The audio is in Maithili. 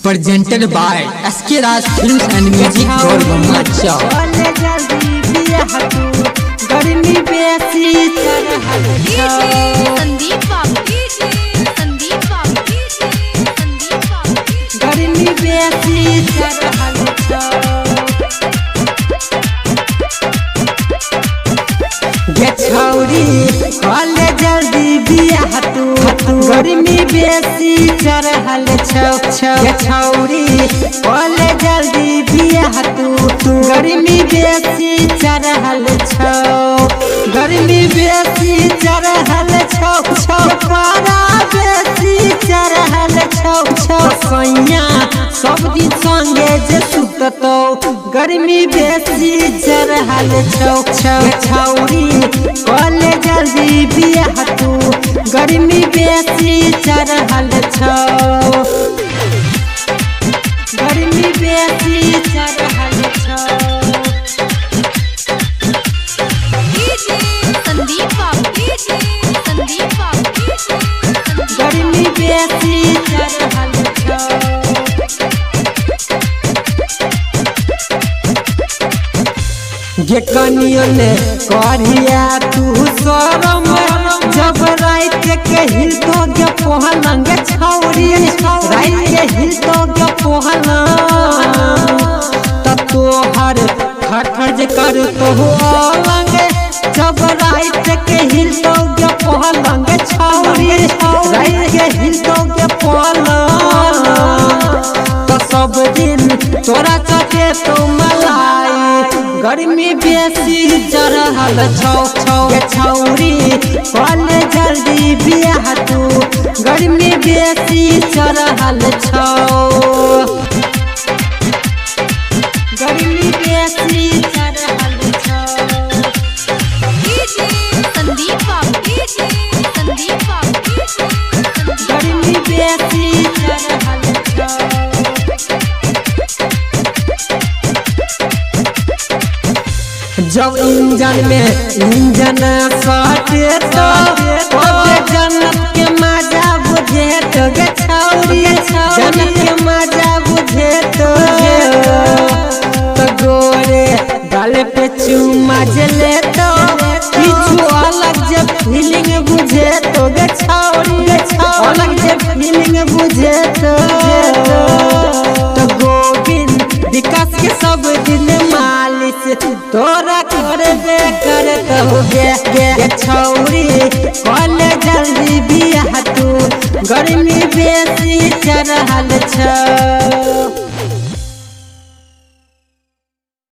Presented by SK Raj Films and Music Gorgama Chowk. कले जल्दी बियाह तू गर्मी बेसी चढ़ल छौ। संदीप बाबू, संदीप बाबू, संदीप बाबू। गर्मी बेसी चढ़ल छौ। गे छौरी कले जल्दी बियाह तू गर्मी बेसी चढ़ल छौ छौ। गे छौरी कले जल्दी बियाह तू गर्मी बेसी चढ़ल छौ। गर्मी बेसी चढ़ल छौ छौ। पारा बेसी चढ़ल छौ छौ। सैया सब दिन संगे जे सुततौ गर्मी बेसी चढ़ल छौ छौ। छौरी कले जल्दी बियाह तू गर्मी बेसी चढ़ल छौ। गर्मी बेसी चढ़ल छौ। संदीप बाबू, संदीप बाबू। गर्मी बेसी चढ़ल छौ। गे कनियो ने करिया तू शरम जब रात के हिलतो गे पहलंग छौरी, रात के हिलतो गे पहलंग त तोहर खटखट जे करतो हो अलंग। जब रात के हिलतो गे पहलंग छौरी, रात के हिलतो गे पहलंग त सब दिन तोरा चटे तो मलाई गर्मी बेसी चढ़ल छौ छौ। गे छौरी कले जल्दी बियाह तू गर्मी बेसी चढ़ल छौ। गर्मी बेसी चढ़ल छौ। संदीप बाबू, संदीप बाबू। गर्मी बेसी चढ़ल छौ। जब इंजन में इंजन सटे तो ओबे जन्नत के मजा बुझे तो गे छौरी, जन्नत के मजा बुझे तो तो गोरे गाल पे चुमा जे ले तो किछु अलग जे फीलिंग बुझे तो गे छौरी, अलग जे फीलिंग बुझे तो गोविंद विकास के सब दिन मालिश तोरा कर दे करत हो गे गे छौरी कले जल्दी बियाह तू गर्मी बेसी चढ़ल छौ।